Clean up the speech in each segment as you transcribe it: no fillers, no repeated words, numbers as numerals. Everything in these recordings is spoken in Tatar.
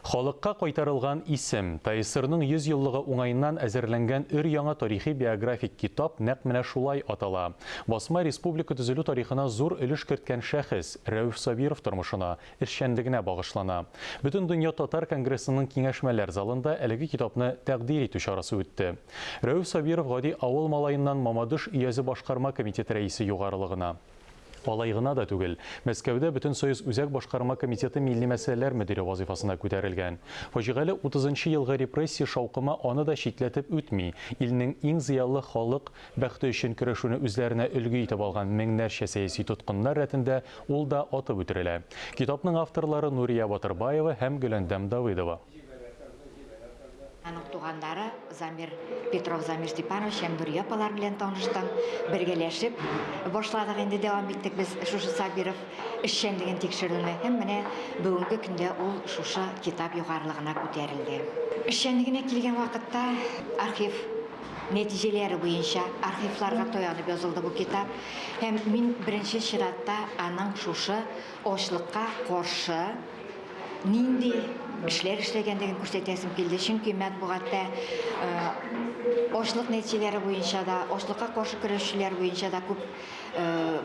Халыкка кайтарылган исем, ТАССРның 100 еллыгы уңаеннан әзерләнгән өр-яңа тарихи-биографик китап нәкъ менә шулай атала. Басма республика төзелү тарихына зур өлеш керткән шәхес, Рәүф Сабиров тормышына, эшчәнлегенә багышлана. Бөтендөнья татар конгрессының киңәшмәләр залында әлеге китапны тәкъдир итү чарасы үтте. Рәүф Сабиров гади авыл малаеннан Мамадыш өязе башкарма комитеты рәисе югарылыгына, Алай гына да түгел, Мәскәүдә Бөтенсоюз Үзәк Башкарма комитеты милли мәсьәләләр мөдире вазыйфасына күтәрелгән. Фаҗигале утызынчы елгы репрессия шаукымы аны да читләтеп үтми, илнең иң зыялы халык бәхте өчен көрәшүне үзләренә өлге итеп алган меңнәрчә сәяси тоткыннар рәтендә ул да атып үтерелә. Китапның авторлары Нурия Батырбаева һәм Гөләндәм Давыдова. Аның туганнары Замир Петров, Замир Степанович һәм Нурия апалар белән таныштым. Бергәләшеп башладык инде, дәвам иттек без шушы Сабиров эшчәнлеген тикшерүне. Һәм менә бүгенге көндә ул шушы китап югарылыгына күтәрелде. Эшчәнлегенә килгән вакытта архив нәтиҗәләре буенча архивларга таянып язылды бу китап. Һәм мин беренче чиратта аның шушы ачлыкка каршы нинди эшләр эшләгәнлеген күрсәтәсем килде. Чөнки матбугатта ачлык нәтиҗәләре буенча да, ачлыкка каршы көрәшчеләр буенча да күп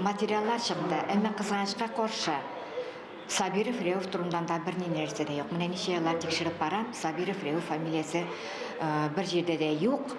материаллар чыкты. Әмма кызганычка каршы, Сабиров Рәүф турында да берни нәрсә дә юк. Менә ничә еллар тикшереп барам, Сабиров Рәүф фамилиясе бер җирдә дә юк.